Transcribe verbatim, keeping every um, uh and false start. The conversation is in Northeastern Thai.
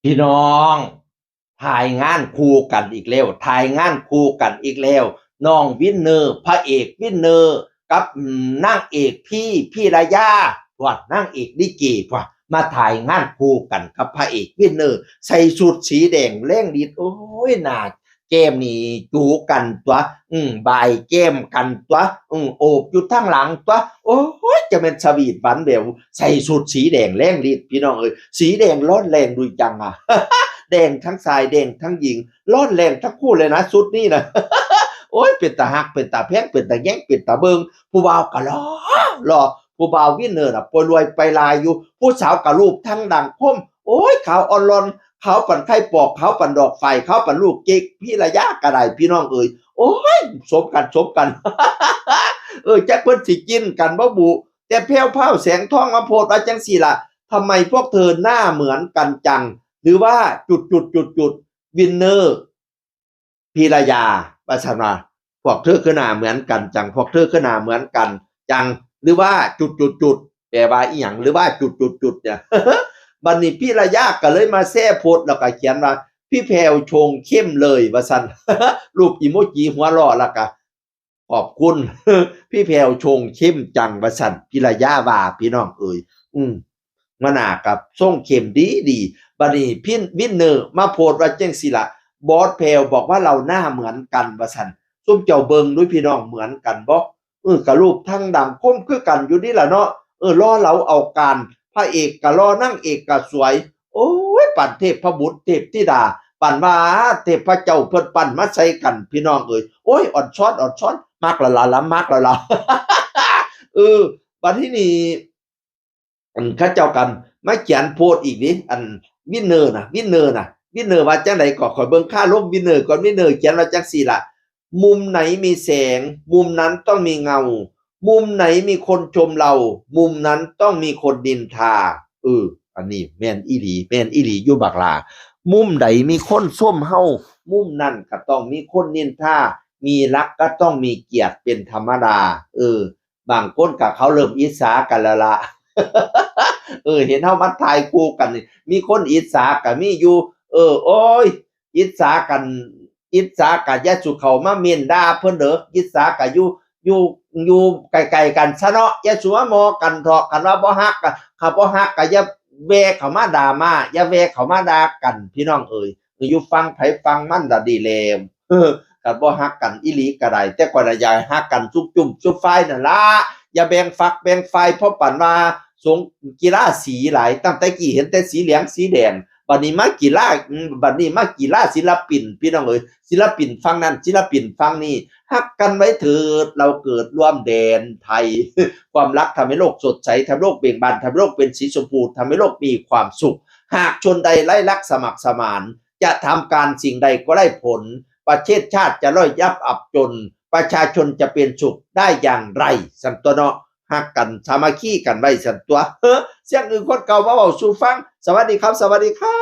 พี่น้อง ถ่ายงานคู่กันอีกแล้ว ถ่ายงานคู่กันอีกแล้ว น้องวินเนอร์ พระเอกวินเนอร์ กับอืมนางเอกพี่พี่ระยา ว่านางเอกลิเก ว่ามาถ่ายงานคู่กันกับพระเอกวินเนอร์ ใส่ชุดสีแดงแลงฤทธิ์ โอ้ย หน้าแก้มนี่จูกันตั๊ว อืม บ่ายแก้มกันตั๊ว อืม โอบอยู่ทางหลังตั๊ว โอ้ย จะแม่นสวีทหวานแหวว ใส่ชุดสีแดงแลงฤทธิ์ พี่น้องเอ้ย สีแดงร้อนแรงดุยจังอะ แดงทั้งชายแดงทั้งหญิง ร้อนแรงทั้งคู่เลยนะ ชุดนี้นะ โอ้ย เป็นตาฮัก เป็นตาแพง เป็นตาแยง เป็นตาเบิ่ง ผู้บ่าวก็หล่อ หล่อ ผู้บ่าววินเนอร์น่ะ ปวยรวยไปลายอยู่ ผู้สาวก็รูปทั้งดังคม โอ้ย ขาวอ่อนหล่อน ขาวปานไข่ปอก ขาวปานดอกไฟ ขาวปานลูกเก๊ก พี่ระยาก็ได้ พี่น้องเอ้ย โอ้ย สมกัน สมกัน เออ จักเพิ่นสิกินกันบ่บุ แต่แพรวพราวแสงทองมาโพสต์ว่าจังซี่ล่ะ ทำไมพวกเธอหน้าเหมือนกันจัง หรือว่าจุดจุดจุดจุด วินเนอร์ พีรยา ว่าซั่นว่า พวกเธอคือหน้าเหมือนกันจัง พวกเธอคือหน้าเหมือนกันจัง หรือว่าจุดจุดจุด แปลว่าอีหยัง หรือว่าจุดจุดจุดเนี่ย บัดนี้พีรยาก็เลยมาแชร์โพสต์ แล้วก็เขียนว่า พี่แพรวชงเข้มเลย ว่าซั่น รูปอีโมจิหัวเราะ แล้วก็ ขอบคุณ พี่แพรวชงเข้มจัง ว่าซั่น พีรยาว่า พี่น้องเอ้ย อืม หัวหน้ากับส่งเข้มดีดี บัดนี้พี่วินเนอร์มาโพสต์ว่าจังซี่ล่ะ บอสแพรวบอกว่าเราหน้าเหมือนกัน ว่าซั่น ซุมเจ้าเบิ่งดูพี่น้อง เหมือนกันบ่ เออ กะรูปทั้งดังคมคือกันอยู่นี่ล่ะเนาะ เออ หล่อเหลาเอาการ พระเอกกะหล่อ นางเอกกะสวย โอ้ย ปานเทพบุตรเทพธิดา ปานว่าเทพเจ้าเพิ่นปั้นมาใส่กัน พี่น้องเอ้ย โอ้ย อ่อนช้อน อ่อนช้อน มักละล่ะ ละมักละล่ะ เออ บัดทีนี้ อันเขาเจ้ากันมาเขียนโพสต์อีกนี่ อันวินเนอร์น่ะ วินเนอร์น่ะ วินเนอร์ว่าจังได๋ ก็ข้อยเบิ่งคาลมวินเนอร์ก่อน วินเนอร์เขียนว่าจังซี่ล่ะ มุมไหนมีแสง มุมนั้นต้องมีเงา มุมไหนมีคนชมเรา มุมนั้นต้องมีคนนินทา เออ อันนี้แม่นอีหลี แม่นอีหลีอยู่บักหล่า มุมใดมีคนชมเฮา มุมนั้นก็ต้องมีคนนินทา มีรักก็ต้องมีเกลียดเป็นธรรมดา เออ บางคนก็เขาเริ่มอิจฉากันแล้วล่ะ เออ เห็นเฮามาถ่ายคู่กันนี่ มีคนอิจฉาก็มีอยู่ เออ โอ้ย อิจฉากัน อิจฉาก็อย่าสู่เข้ามาเม้นด่าเพิ่นเด้อ อิจฉาก็อยู่ อยู่ อยู่ไกลๆกันซะเนาะ อย่าสู่มามอกันเถาะ คันว่าบ่ฮักก็ คันบ่ฮักก็อย่าแว่เข้ามาด่ามา อย่าแว่เข้ามาด่ากัน พี่น้องเอ้ย อยู่ฝั่งไผฝั่งมันละดีแล้ว เออ คันบ่ฮักกันอีหลีก็ได้ แต่ข้อยละอยากให้ฮักกันซุบจุ้มซุบฟายนั่นล่ะ อย่าแบ่งฝักแบ่งฝ่าย เพราะปานว่าสง กีฬาสีหลาย ตั้งแต่กี้เห็นแต่สีเหลืองสีแดง บัดนี้มากีฬา อืม บัดนี้มากีฬาศิลปิน พี่น้องเอ้ย ศิลปินฝั่งนั้น ศิลปินฝั่งนี้ ฮักกันไว้เถิด เราเกิดร่วมแดนไทย ความรักทำให้โลกสดใส ทำให้โลกเบ่งบาน ทำให้โลกเป็นสีชมพู ทำให้โลกมีความสุข หากชนใดไร้รักสมัครสมาน จะทำการสิ่งใดก็ได้ผล ประเทศชาติจะด้อยยับอับจน ประชาชนจะเป็นสุขได้อย่างไร ซั่นตั๊วเนาะ ฮักกันสามัคคีกันไว้ซั่นตั๊ว เฮ้อ เสียงอื่นคนเก่ามาเว้าสู่ฟัง สวัสดีครับ สวัสดีครับ